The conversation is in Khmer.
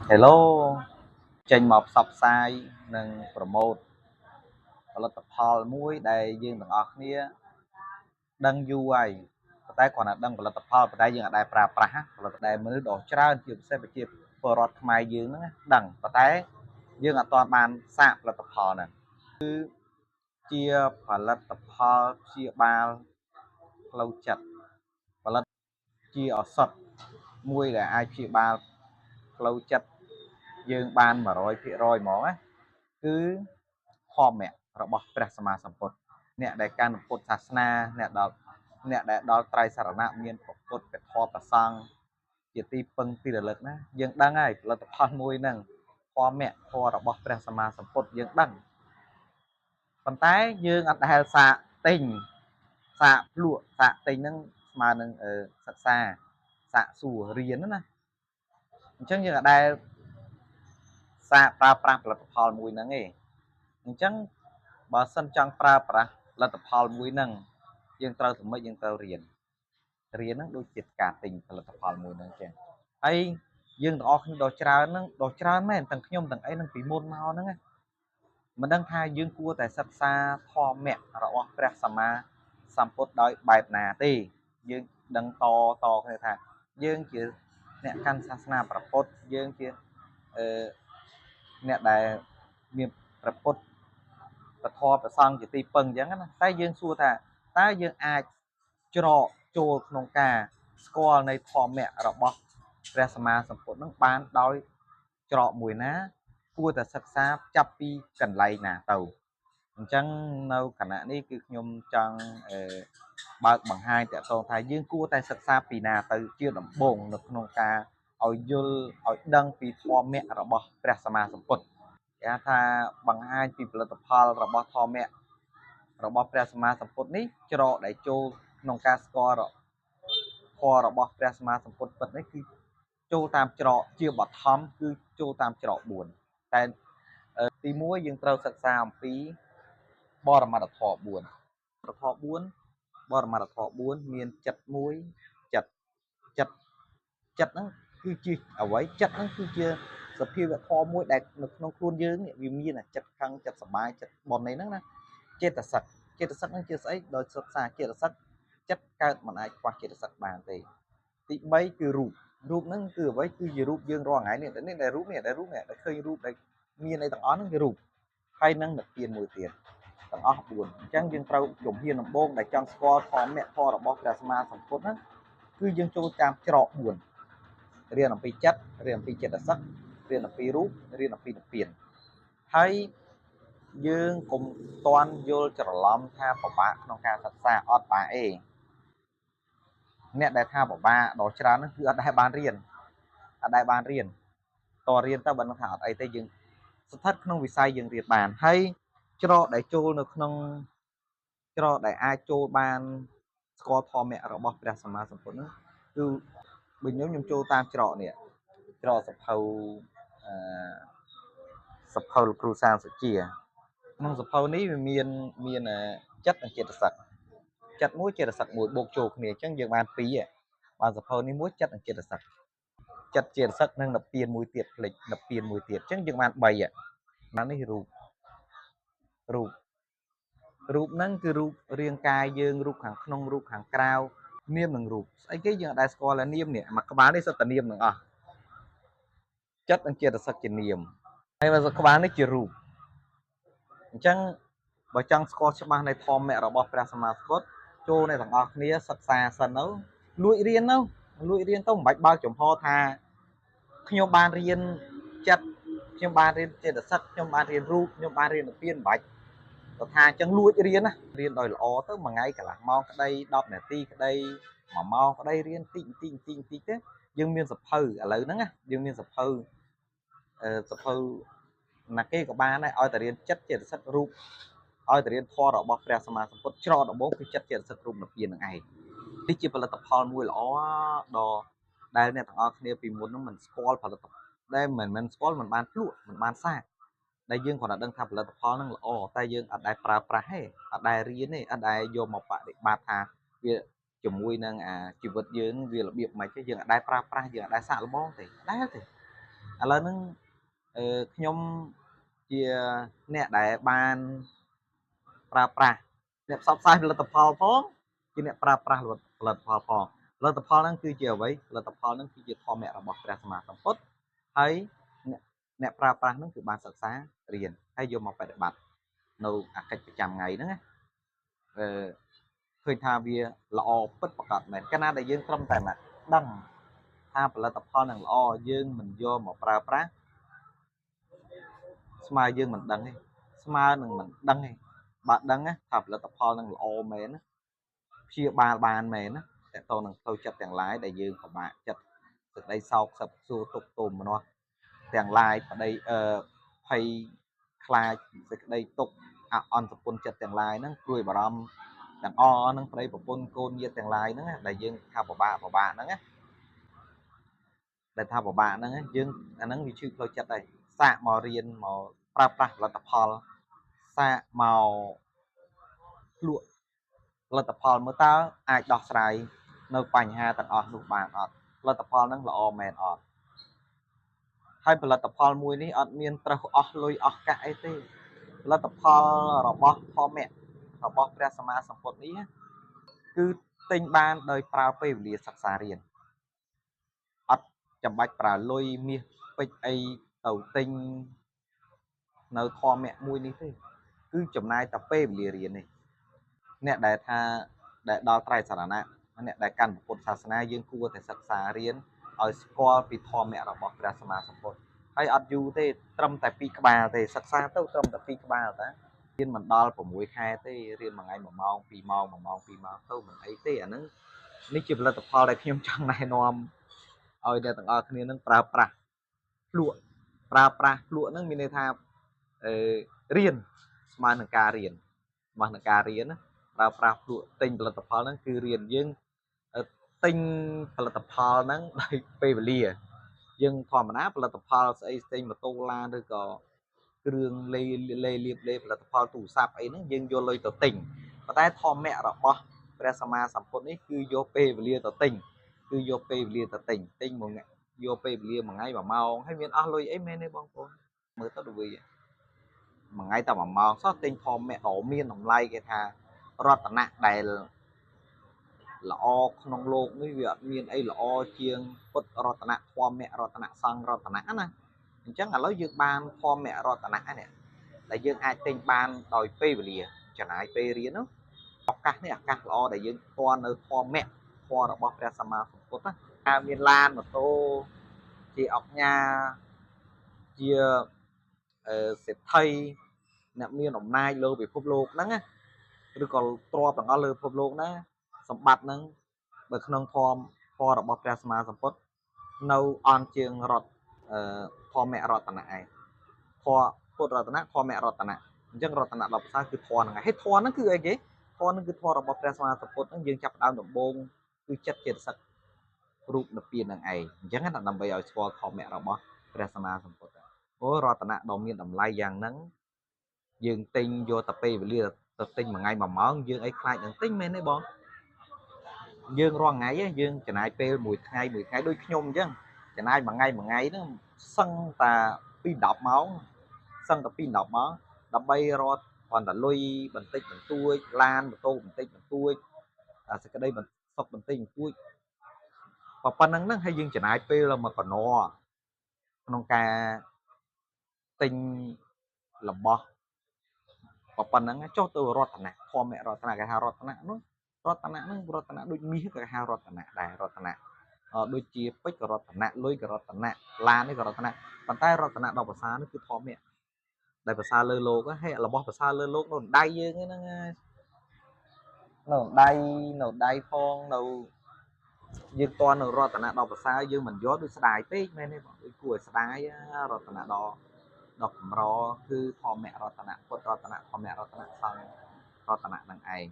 Hello ចេញមកផ្សព្វផ្សាយនិង promote ផលិតផលមួយដែលយើងទាំងអស់គ្នាដឹងយូរហើយប៉ុន្តែគ្រាន់តែដឹងផលិតផលប៉ុន្តែយើងអត់ដែលប្រើប្រាស់ផលិតដែលមនុស្សដ៏ច្រើនជាពិសេសប្រជាពលរដ្ឋខ្មែរយើងហ្នឹងដឹងប៉ុន្តែយើងអត់ទាន់បានសាកផលិតផលហ្នឹងគឺជាផលិតផលព្យាបាលផ្លូវចិត្តផលិតជាឱសថមួយដែលអាចព្យាបាលផ្លូវចិត្តយើងបាន100%ហ្មងណាគឺធម្មៈរបស់ព្រះសម្មាសម្ពុទ្ធអ្នកដែលកាន់ពុទ្ធសាសនាអ្នកដែលដល់ត្រៃសរណៈមានពុទ្ធពធប្រសង្ឃជាទីពឹងទីរលឹកណាយើងដឹងហើយផលិតផលមួយហ្នឹងធម្មៈធម៌របស់ព្រះសម្មាសម្ពុទ្ធយើងដឹងប៉ុន្តែយើងអត់ដែលសាកទិញសាកភ្លក់សាកទិញហ្នឹងស្មើនឹងសិក្សាសាកសួររៀនណាអញ្ចឹងយើងអត់ដែលសាកប្រើប្រាស់ផលិតផលមួយហ្នឹងឯងអញ្ចឹងបើសិនចង់ប្រើប្រាស់ផលិតផលមួយហ្នឹងយើងត្រូវធ្វើម៉េចយើងត្រូវរៀនហ្នឹងដូចជាការទិញផលិតផលមួយហ្នឹងចឹងហើយយើងទាំងអស់គ្នាដ៏ច្រើនហ្នឹងដ៏ច្រើនមែនទាំងខ្ញុំទាំងអីហ្នឹងពីមុនមកហ្នឹងណាមិនដឹងថាយើងគួរតែសិក្សាធម្មៈរបស់ព្រះសម្មាសម្ពុទ្ធដោយបែបណាទេយើងដឹងតគ្នាថាយើងជាអ្នកកាន់សាសនាព្រះពុទ្ធយើងជាអ្នកដែលមានព្រះពុទ្ធពធប្រសង្ឃជាទីពឹងអញ្ចឹងណាតែយើងសួរថាតើយើងអាចច្រកចូលក្នុងការស្គាល់នៃធម្មៈរបស់ព្រះសម្មាសម្ពុទ្ធនឹងបានដោយច្រកមួយណាគួរតែសិក្សាចាប់ពីកន្លែងណាទៅអញ្ចឹងនៅគណៈនេះគឺខ្ញុំចង់បើកបង្ហាញតកតងថាយើងគួរតែសិក្សាពីណាទៅជាដំបូងនៅក្នុងការឲ្យយល់ឲ្យដឹងពីធម្មៈរបស់ព្រះសម្មាសម្ពុទ្ធគេថាបង្ហាញពីផលិតផលរបស់ធម្មៈរបស់ព្រះសម្មាសម្ពុទ្ធនេះច្រកដែលចូលក្នុងការស្គាល់ធម៌របស់ព្រះសម្មាសម្ពុទ្ធពិតនេះគឺចូលតាមច្រកជាបឋមគឺចូលតាមច្រក4តែទី1យើងត្រូវសិក្សាអំពីបរមត្តធម៌4ធម៌4បរមត្តធម៌4មានចិត្តមួយចិត្តចិត្តចិត្តហ្នឹងគឺជាអ្វីចិត្តហ្នឹងគឺជាសភាវៈធម៌មួយដែលនៅក្នុងខ្លួនយើងនេះវាមានចិត្តខឹងចិត្តសប្បាយចិត្តបន់នេះហ្នឹងណាចេតសិកចេតសិកហ្នឹងជាស្អីដោយសិក្សាចេតសិកចិត្តកើតមិនអាចខ្វះចេតសិកបានទេទី3គឺរូបរូបហ្នឹងគឺអ្វីគឺជារូបយើងរាល់ថ្ងៃនេះនេះដែលរូបនេះដែលរូបនេះដែលឃើញរូបដែលមានអីទាំងអស់ហ្នឹងគឺរូបហើយនឹងនិព្វានមួយទៀតទាំងអស់4អញ្ចឹងយើងត្រូវជំហានដំបូងដែលចង់ស្គាល់ធម្មៈធម៌របស់ព្រះសម្មាសម្ពុទ្ធហ្នឹងគឺយើងចូលតាមច្រក4រៀនអំពីចិត្តរៀនអំពីចេតសិករៀនអំពីរូបរៀនអំពីនិព្វានហើយយើងកុំតាន់យល់ច្រឡំថាពិបាកក្នុងការសិក្សាអត់បាក់អីអ្នកដែលថាពិបាកដល់ច្រើនហ្នឹងគឺអត់ដែលបានរៀនអត់ដែលបានរៀនតរៀនទៅបើនឹងថាអត់អីទេយើងស្ថិតក្នុងវិស័យយើងរៀនបានហើយច្រកដែលចូលនៅក្នុងច្រកដែលអាចចូលបានស្គាល់ធម្មៈរបស់ព្រះសម្មាសម្ពុទ្ធហ្នឹងគឺបើខ្ញុំចូលតាមច្រកនេះច្រកសភៅសភៅលោកគ្រូសានសុជាក្នុងសភៅនេះវាមានចិត្តនិងចេតសិកចិត្តមួយចេតសិកមួយបូកចូលគ្នាអញ្ចឹងយើងបានពីរបានសភៅនេះមួយចិត្តនិងចេតសិកចិត្តចេតសិកនិងនិព្វានមួយទៀតផ្លេចនិព្វានមួយទៀតអញ្ចឹងយើងបាន3បាននេះរូបរូបរូបហ្នឹងគឺរូបរាងកាយយើងរូបខាងក្នុងរូបខាងក្រៅនាមនិងរូបស្អីគេយើងអត់ដែលស្គាល់តែនាមនេះមួយក្បាលនេះសុទ្ធតែនាមទាំងអស់ចិត្តនិងចេតសិកជានាមហើយមួយក្បាលនេះជារូបអញ្ចឹងបើចង់ស្គាល់ច្បាស់នៃធម្មៈរបស់ព្រះសម្មាសម្ពុទ្ធចូលអ្នកទាំងអស់គ្នាសិក្សាសិនទៅលួចរៀនទៅលួចរៀនទៅមិនបាច់បើកចំហថាខ្ញុំបានរៀនចិត្តខ្ញុំបានរៀនចេតសិកខ្ញុំបានរៀនរូបខ្ញុំបានរៀននិព្វានមិនបាច់ទៅថាអញ្ចឹងលួចរៀនណារៀនដោយល្អទៅមួយថ្ងៃកន្លះម៉ោងក្តី10នាទីក្តី1ម៉ោងក្តីរៀនតិចតិចតិចតិចទេយើងមានសភៅឥឡូវហ្នឹងណាយើងមានសភៅសភៅណាគេក៏បានដែរឲ្យតែរៀនចិត្តចេតសិករូបឲ្យតែរៀនធម៌របស់ព្រះសម្មាសម្ពុទ្ធច្រកដំបូងគឺចិត្តចេតសិករូបនិព្វាននឹងឯងនេះជាផលិតផលមួយល្អដល់ដែលអ្នកទាំងអស់គ្នាពីមុនហ្នឹងមិនស្គាល់ផលិតផលដែលមិនស្គាល់មិនបានភ្លក់មិនបានសាកដែលយើងគ្រាន់តែដឹងថាផលិតផលហ្នឹងល្អតែយើងអត់ដែលប្រើប្រាស់ទេអត់ដែលរៀនទេអត់ដែលយកមកបដិបត្តិថាវាជាមួយនឹងអាជីវិតយើងវារបៀបម៉េចទេយើងអត់ដែលប្រើប្រាស់យើងអត់ដែលសាកល្បងទេអត់ដែលទេ ឥឡូវហ្នឹងខ្ញុំជាអ្នកដែលបានប្រើប្រាស់អ្នកផ្សព្វផ្សាយផលិតផលផងជាអ្នកប្រើប្រាស់ផលិតផលផងផលិតផលហ្នឹងគឺជាអ្វីផលិតផលហ្នឹងគឺជាធម្មៈរបស់ព្រះសម្មាសម្ពុទ្ធហើយអ្នកប្រើប្រាស់ហ្នឹងគឺបានសិក្សារៀនហើយយកមកបប្រតិបត្តិនៅអាកិច្ចប្រចាំថ្ងៃហ្នឹងណាឃើញថាវាល្អពិតប្រាកដមែនកាលណាដែលយើងត្រឹមតែមកដឹងថាផលិតផលនឹងល្អយើងមិនយកមកប្រើប្រាស់ស្មើយើងមិនដឹងទេស្មើនឹងមិនដឹងទេបើដឹងថាផលិតផលនឹងល្អមែនព្យាបាលបានមែនណាតើតនឹងផ្លូវចិត្តទាំងឡាយដែលយើងពិបាកចិត្តសេចក្តីសោកសឹកសួរទុក្ខទោមនស្សទាំងឡាយប្តីភ័យខ្លាចសេចក្តីទុក្ខអន់សពុនចិត្តទាំងឡាយហ្នឹងព្រួយបារម្ភទាំងអហ្នឹងប្តីប្រពន្ធកូនញាតិទាំងឡាយហ្នឹងដែលយើងថាពិបាកហ្នឹងណាដែលថាពិបាកហ្នឹងយើងអាហ្នឹងវាឈឺផ្លូវចិត្តដែរសាកមករៀនមកប្រើប្រាស់ផលិតផលសាកមកលក់ផលិតផលមើលតើអាចដោះស្រាយនៅបញ្ហាទាំងអស់នោះបានអត់ផលិតផលហ្នឹងល្អមែនអត់ហើយផលិតផលមួយនេះអត់មានត្រូវអស់លុយអស់កាក់អីទេផលិតផលរបស់ធម្មៈរបស់ព្រះសម្មាសម្ពុទ្ធនេះគឺទិញបានដោយប្រើពេលវេលាសិក្សារៀនអត់ចាំបាច់ប្រើលុយមាសពេជ្រអីទៅទិញនៅធម្មៈមួយនេះទេគឺចំណាយតែពេលវេលារៀននេះអ្នកដែលថាដែលដល់ត្រៃសរណៈអ្នកដែលកាន់ពុទ្ធសាសនាយើងគួរតែសិក្សារៀនឲ្យស្គាល់ពីធម្មៈរបស់ព្រះសម្មាសម្ពុទ្ធហើយអត់យូរទេត្រឹមតែ2ក្បាលទេសិក្សាទៅត្រឹមតែ2ក្បាលតារៀនមិនដល់6ខែទេរៀនមួយថ្ងៃ1ម៉ោង2ម៉ោង1ម៉ោង2ម៉ោងទៅមិនអីទេអាហ្នឹងនេះជាផលិតផលដែលខ្ញុំចង់ណែនាំឲ្យអ្នកទាំងអស់គ្នានឹងប្រើប្រាស់ភ្លក់ប្រើប្រាស់ភ្លក់ហ្នឹងមានន័យថារៀនស្មើនឹងការរៀនស្មើនឹងការរៀនណាប្រើប្រាស់ភ្លក់ទិញផលិតផលហ្នឹងគឺរៀនយើងទិញផលិតផលហ្នឹងដោយពេលវេលាយើងធម្មតាផលិតផលស្អីស្ទិញម៉ូតូឡានឬក៏គ្រឿងលេលេលៀបលេផលិតផលទូរស័ព្ទអីហ្នឹងយើងយកលុយទៅទិញប៉ុន្តែធម្មៈរបស់ព្រះសម្មាសម្ពុទ្ធនេះគឺយកពេលវេលាទៅទិញគឺយកពេលវេលាទៅទិញទិញមួយយកពេលវេលាមួយថ្ងៃ1ម៉ោងហើយមានអស់លុយអីមែនទេបងប្អូនមើលទៅដូចវាមួយថ្ងៃតែ1ម៉ោងសោះទិញធម្មៈដ៏មានតម្លៃគេថារតនៈដែលល្អក្នុងលោកនេះវាអត់មានអីល្អជាងពុទ្ធរតនៈធម្មៈរតនៈសង្ឃរតនៈណាអញ្ចឹងឥឡូវយើងបានធម្មៈរតនៈនេះដែលយើងអាចទិញបានដោយពេលវេលាចំណាយពេលរៀននោះឱកាសនេះឱកាសល្អដែលយើងផ្ទាល់នៅធម្មៈធម៌របស់ព្រះសម្មាសម្ពុទ្ធណាមានឡានម៉ូតូជាអុកញ៉ាជាសេដ្ឋីអ្នកមានអំណាចលើពិភពលោកហ្នឹងណាឬក៏ទ្រព្យទាំងអស់លើពិភពលោកណាសម្បត្តិហ្នឹងបើក្នុងធម៌របស់ព្រះសម្មាសម្ពុទ្ធនៅអន់ជាងរតធម្មរតនៈឯងធម៌ពុទ្ធរតនៈធម្មរតនៈអញ្ចឹងរតនៈដ៏ប្រសើរគឺធម៌ហ្នឹងឯងហើយធម៌ហ្នឹងគឺអីគេធម៌ហ្នឹងគឺធម៌របស់ព្រះសម្មាសម្ពុទ្ធហ្នឹងយើងចាប់ដើមដំបូងគឺចិត្តចេតសិករូបនិព្វានហ្នឹងឯងអញ្ចឹងណាដើម្បីឲ្យស្គាល់ធម្មៈរបស់ព្រះសម្មាសម្ពុទ្ធអូរតនៈដ៏មានតម្លៃយ៉ាងហ្នឹងយើងទិញយកតែពេលវេលាទៅទិញមួយថ្ងៃ1ម៉ោងយើងអីខ្លាចនឹងទិញមែនទេបងយើងរាល់ថ្ងៃយើងចំណាយពេលមួយថ្ងៃមួយថ្ងៃដូចខ្ញុំអញ្ចឹងចំណាយមួយថ្ងៃមួយថ្ងៃហ្នឹងសឹងតាពី10ម៉ោងសឹងតាពី10ម៉ោងដើម្បីរត់គ្រាន់តែលុយបន្តិចបន្តួចឡានម៉ូតូបន្តិចបន្តួចសេចក្តីសុខបន្តិចបន្តួចប៉ុណ្្នឹងហ្នឹងហើយយើងចំណាយពេលមកកណោក្នុងការទិញរបស់ប៉ុណ្្នឹងចុះទៅរតនៈធម្មរតនៈគេហៅរតនៈនោះរតនៈហ្នឹងរតនៈដូចមាសក៏ហៅរតនៈដែររតនៈដូចជាពេជ្រក៏រតនៈលុយក៏រតនៈឡាននេះក៏រតនៈប៉ុន្តែរតនៈដ៏ប្រសើរនោះគឺធម្មៈដែលប្រសើរលើលោកហើយរបស់ប្រសើរលើលោកនៅដៃយើងហ្នឹងនៅដៃនៅដៃផងនៅយើងតនៅរតនៈដ៏ប្រសើរយើងមិនយកដូចស្ដាយពេកមែនទេបងដូចគួរឲ្យស្ដាយរតនៈដ៏កម្រគឺធម្មរតនៈពុទ្ធរតនៈធម្មរតនៈសង្ឃរតនៈនឹងឯង